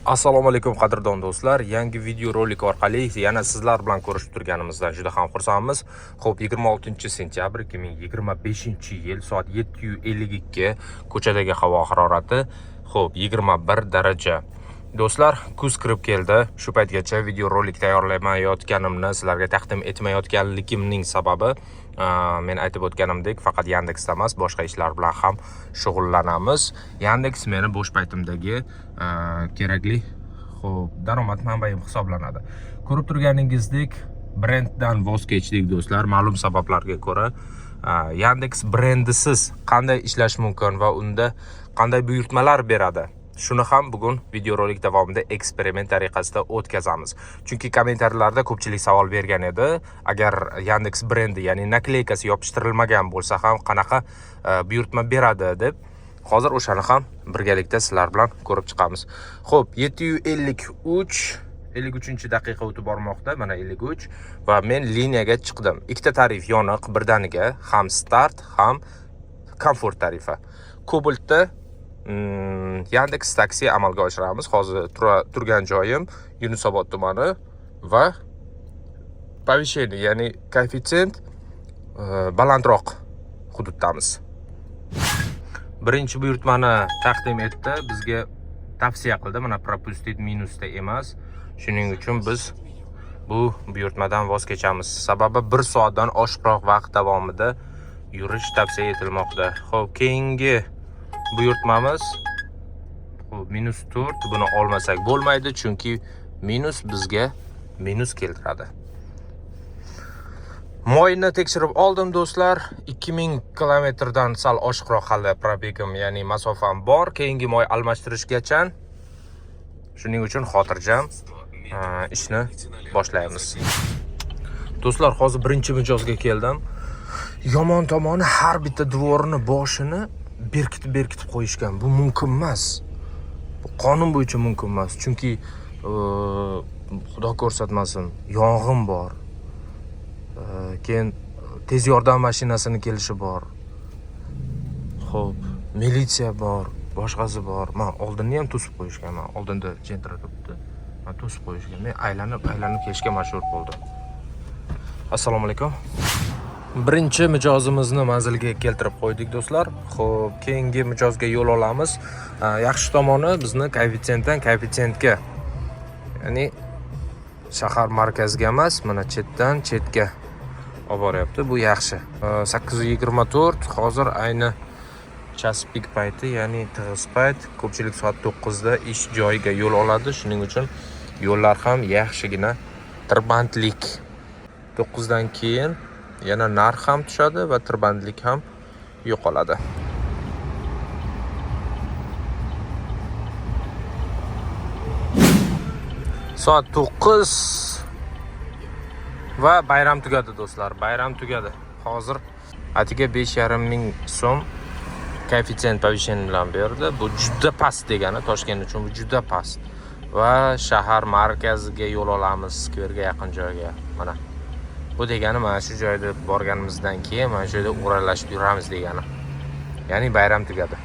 Assalomu alaykum, qadrdon do'stlar. Yangi video rolik orqali yana sizlar bilan ko'rishib turganimizdan juda ham xursandmiz. Xo'p, 26 sentyabr 2025-yil, soat 7:52, ko'chadagi havo harorati, xo'p, 21 daraja. Do'stlar, kuz kirib keldi. Shu paytgacha video rolik tayyorlamayotganimni, sizlarga taqdim etmayotganligimning sababi, men aytib o'tganimdek, faqat Yandexda emas, boshqa ishlar bilan ham shug'ullanamiz. Yandex meni bo'sh paytimdagi kerakli, xo'p, daromad manbaim hisoblanadi. Ko'rib turganingizdek, brenddan voz kechdik, do'stlar, ma'lum sabablarga ko'ra. Yandex brendisiz qanday ishlash mumkin va unda qanday buyurtmalar beradi? Shuni ham bugun videorolik davomida eksperiment tariqasida o'tkazamiz. Chunki kommentariylarda ko'pchilik savol bergan edi. Agar Yandex brendi, ya'ni наклейка si yopishtirilmagan bo'lsa ham qanaqa buyurtma beradi deb. Hozir o'shani ham birgalikda sizlar bilan ko'rib chiqamiz. Xo'p, 7:53, 53-daqiqa o'tib bormoqda, mana 53 va men liniyaga chiqdim. Ikkita tarif yoniq birdaniga, ham start, ham komfort tarifi. Cobaltda Yandex taksi amalga oshiramiz. Hozir turgan joyim Yunusobod tumani va повышение, ya'ni koeffitsient balandroq hududdamiz. Birinchi buyurtmani taqdim etdi, bizga tavsiya qildi. Mana, пропустить minusda emas. Shuning uchun biz bu buyurtmadan voz kechamiz. Sababi 1 soatdan oshiqroq vaqt davomida yurish tavsiya etilmoqda. Xo'p, keyingi buyurtmamiz, xo'p, minus 4, buni olmasak bo'lmaydi, chunki minus bizga minus keltiradi. Moyni tekshirib oldim, do'stlar. 2000 kilometrdan sal oshiqroq hali пробег im, ya'ni masofam bor keyingi moy almashtirishgacha. Shuning uchun xotirjam ishni boshlaymiz. Do'stlar, hozir birinchi mijozga keldim. Yomon tomoni, har bitta двор ni boshini berkitib berkitib qo'yishgan. Bu mumkin emas. Bu qonun bo'yicha mumkin emas. Chunki xudo ko'rsatmasin, yong'in bor. Keyin tez yordam mashinasini kelishi bor. Xo'p, militsiya bor, boshqasi bor. Man oldinni ham to'sib qo'yishgan. Man oldinda Gentra turibdi. Man to'sib qo'yishgan. Men aylanib aylanib kelishga majbur bo'ldim. Assalomu alaykum. Birinchi mijozimizni manzilga keltirib qo'ydik, do'stlar. Xo'p, keyingi mijozga yo'l olamiz. Yaxshi tomoni, bizni koeffitsiyentdan koeffitsiyentga, ya'ni shahar markaziga emas, mana chetdan chetga olib boryapti. Bu yaxshi. 8:24, hozir ayni час пик payti, ya'ni tig'iz payt. Ko'pchilik soat 9 da ish joyiga yo'l oladi. Shuning uchun yo'llar ham yaxshigina tirbandlik. 9 dan keyin yana narx ham tushadi va tirbandlik ham yo'qoladi. Soat 9 va bayram tugadi, do'stlar. Bayram tugadi. Hozir atiga 5,5 ming so'm koeffitsient повышение bilan berdi. Bu juda past degani, Toshkent uchun bu juda past. Va shahar markaziga yo'l olamiz, skverga yaqin joyga. Mana. Bu degani, mana shu joyda borganimizdan keyin mana shu yerda o'ralashib yuramiz degani. Ya'ni bayram tugadi.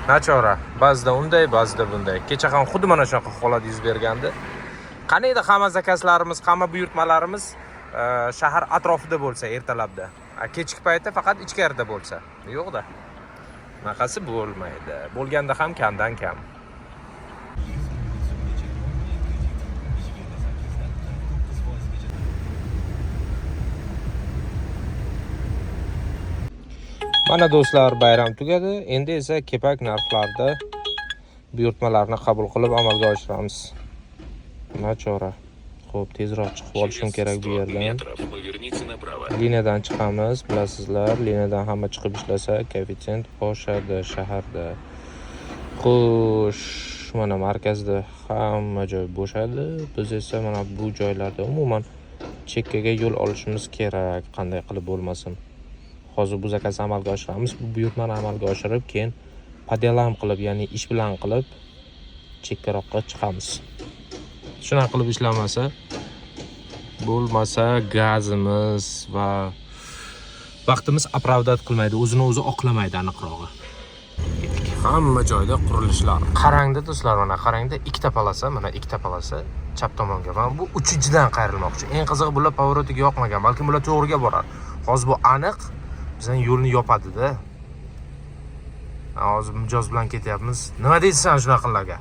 Nachora, ba'zida unday, ba'zida bunday. Kecha ham xuddi mana shunaqa holat yuz bergandi. Qani edi hamma заказ larimiz, hamma buyurtmalarimiz shahar atrofida bo'lsa ertalabda. Kechki paytda faqat ichkarida bo'lsa. Yo'q-da. Bunaqasi bo'lmaydi. Bo'lganda ham kamdan kam. 100 minggacha olgan kredit 28dan 49 foizgacha. Mana, do'stlar, bayram tugadi. Endi esa kepak narxlarda buyurtmalarni qabul qilib amalga oshiramiz. Nachora. Xo'p, tezroq chiqib olishim Через kerak bu 100 yerdan. Метров поверните направо. Liniyadan chiqamiz, bilasizlar, liniyadan hamma chiqib ishlasa, koeffitsient oshadi shaharda. Xo'sh, mana markazda hamma joy bo'shadi. Biz esa mana bu joylarda, umuman chekkaga yo'l olishimiz kerak, qanday qilib bo'lmasin. Hozir bu заказ ni amalga oshiramiz. Bu buyurtmani amalga oshirib, keyin по делам qilib, ya'ni ish bilan qilib chekkaroqqa chiqamiz. Shunaqa qilib ishlamasa bo'lmasa, gazimiz va vaqtimiz оправдать qilmaydi, o'zini o'zi oqlamaydi, aniqrog'i. Ketdik. Hamma joyda qurilishlar. Qarangda, do'stlar, mana qarangda, ikkita полоса, mana ikkita полоса chap tomonga. Mana bu uchinchidan qayrilmoqchi. Eng qizig'i, bular поворот iga yoqmagan, balkim bular to'g'riga borar. Hozir bu aniq bizning yo'lni yopadida. Hozir mijoz bilan ketyapmiz. Nima deysiz sen shunaqalarga?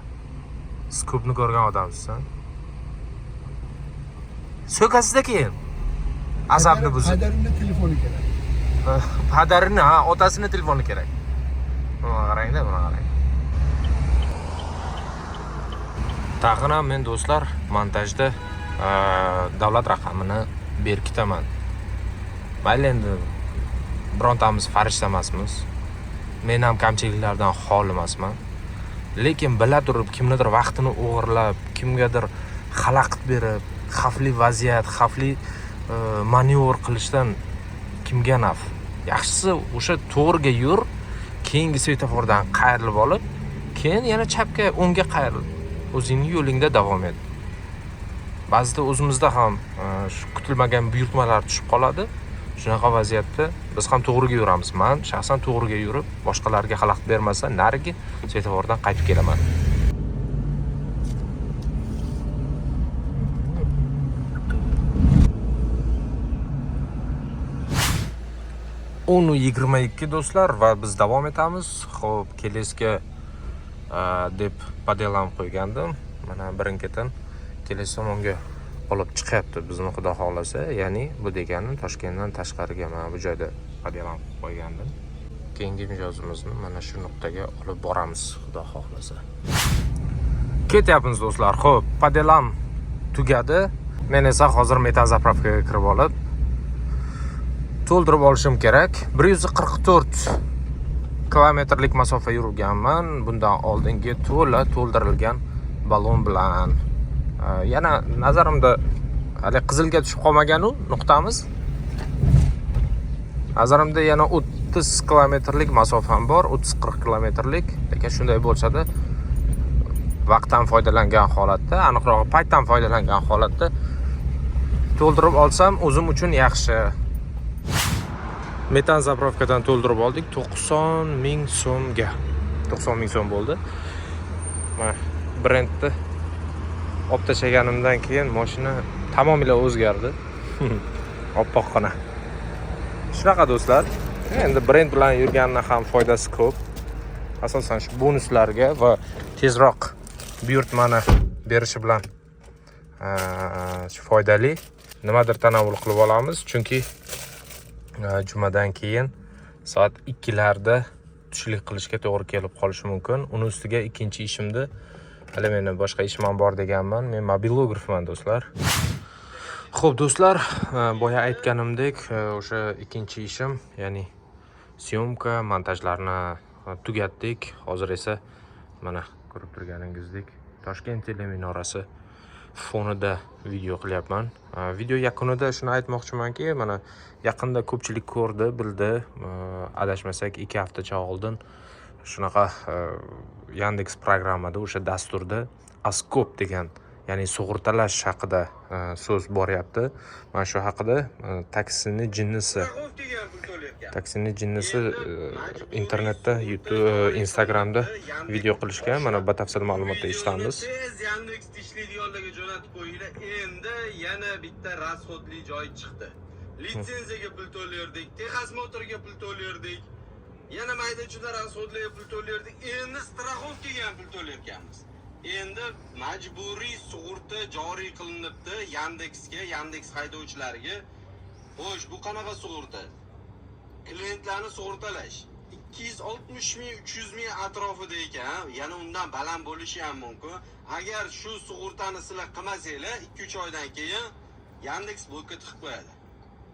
Siz ko'pni ko'rgan odamsiz, ha? So'kasizda keyin. Asabni buzib. Padarimni telefoni kerak. Padarini, ha, otasini telefoni kerak. Buni qarangda, buni qarang. Tag'in ham men, do'stlar, montajda davlat raqamini berkitaman. Mayli endi, birontamiz farishta emasmiz. Men ham kamchiliklardan xoli emasman. Lekin bila turib kimnidir vaqtini o'g'irlab, kimgadir xalaqit berib, xavfli vaziyat, xavfli manyovr qilishdan kimga naf? Yaxshisi o'sha to'g'riga yur, keyingi svetofordan qayrilib olib, keyin yana chapga, o'ngga qayril. O'zingning yo'lingda davom et. Ba'zida o'zimizda ham shu kutilmagan buyurtmalar tushib qoladi. Shunaqa vaziyatda biz ham to'g'riga yuramiz. Man shaxsan to'g'riga yurib, boshqalarga xalaqit bermasdan narigi svetofordan qaytib kelaman. 10:22, do'stlar, va biz davom etamiz. Xo'p, Kelesga deb по делам qo'ygandim. Mana birin-ketin Keles tomonga olib chiqyapti bizni, xudo xohlasa. Ya'ni bu degani Toshkentdan tashqariga mana bu joyda по делам qilib qo'ygandim. Keyingi mijozimizni mana shu nuqtaga olib boramiz, xudo xohlasa. Ketyapmiz, do'stlar. Xo'p, по делам tugadi. Men esa hozir metan заправка ga kirib olib to'ldirib olishim kerak. 144 kilometrlik masofa yurganman bundan oldingi to'la to'ldirilgan ballon bilan. Yana nazarimda hali qizilga tushib qolmagan u nuqtamiz. Nazarimda yana 30 kilometrlik masofam bor, 30-40 kilometrlik, lekin shunday bo'lsa-da vaqtdan foydalangan holatda, aniqrog'i paytdan foydalangan holatda to'ldirib olsam o'zim uchun yaxshi. Metan заправка dan to'ldirib oldik 90 ming so'mga. 90 ming so'm bo'ldi. Mana brendni olib tashlaganimdan keyin mashina tamomila o'zgardi. Oppoqqina. Shunaqa, do'stlar. Endi brend bilan yurganni ham foydasi ko'p. Asosan shu bonuslarga va tezroq buyurtmani berishi bilan shu foydali. Nimadir tanovul qilib olamiz, chunki jumadan keyin soat 2 larda tushlik qilishga to'g'ri kelib qolishi mumkin. Uni ustiga ikkinchi ishimni hali, meni boshqa ishim ham bor deganman. Men mobilografman, do'stlar. Xo'p, do'stlar, boya aytganimdek, o'sha ikkinchi ishim, ya'ni съёмка, montajlarni tugatdik. Hozir esa mana ko'rib turganingizdek Toshkent teleminorasi fonida video qilyapman. Video yakunida shuni aytmoqchimanki, mana yaqinda ko'pchilik ko'rdi, bildi. Adashmasak, 2 haftacha oldin shunaqa Yandex programmada, o'sha dasturda Askop degan, ya'ni sug'urtalash haqida so'z boryapti. Mana shu haqida taksini jinnisi internetda, YouTube, Instagramda video qilishgan. Mana batafsil ma'lumotda eshitamiz. Tez Yandex ishlaydiganlarga jo'natib qo'yinglar. Endi yana bitta расход li joy chiqdi. Litsenziyaga pul to'lardik, техосмотр ga pul to'lardik. Yana mayda chuyda расход larga pul to'lardik. Endi страховка ga ham pul to'larkanmiz. Endi majburiy sug'urta joriy qilinibdi Yandexga, Yandex haydovchilariga. Xo'sh, bu qanaqa sug'urta? Klientlarni sug'urtalash 260 ming, 300 ming atrofida ekan, yana undan baland bo'lishi ham mumkin. Agar shu sug'urtani sizlar qilmasanglar, 2-3 oydan keyin Yandex blokka tiqib qo'yadi.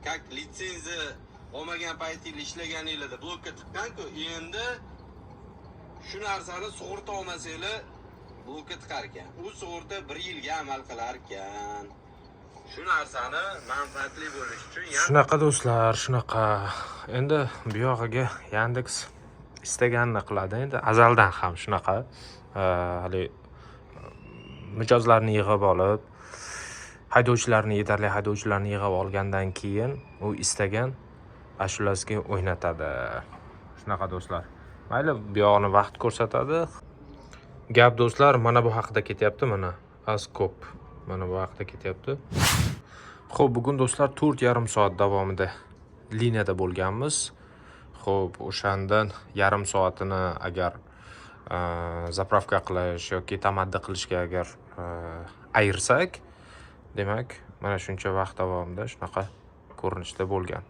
Как litsenziya olmagan paytinglar ishlaganinglarda blokka tiqqan-ku, endi shu narsani sug'urta olmasanglar blokka tiqar ekan. U sug'urta bir yilga amal qilar ekan. Shu narsani manfaatli bo'lish uchun Shunaqa, do'stlar, shunaqa. Endi bu yog'iga Yandex istaganini qiladi. Endi azaldan ham shunaqa. Hali mijozlarni yig'ib olib, haydovchilarni, yetarli haydovchilarni yig'ib olgandan keyin u istagan ashulasiga o'ynatadi. Shunaqa, do'stlar. Mayli, bu yog'ini vaqt ko'rsatadi. Gap, do'stlar, mana bu haqida ketyapti, mana Askop. Mana bu haqida ketyapti. Xo'p, bugun, do'stlar, 4,5 soat davomida liniyada bo'lganmiz. Xo'p, o'shandan yarim soatini agar заправка qilish yoki tamaddi qilishga agar ayirsak, demak, mana shuncha vaqt davomida shunaqa ko'rinishda bo'lgan.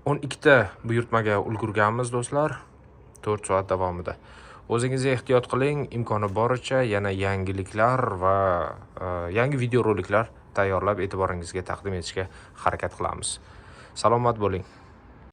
12 ta buyurtmaga ulgurganmiz, do'stlar, 4 soat davomida. O'zingizga ehtiyot qiling, imkoni boricha yana yangiliklar va yangi videoroliklar tayyorlab e'tiboringizga taqdim etishga harakat qilamiz. Salomat bo'ling.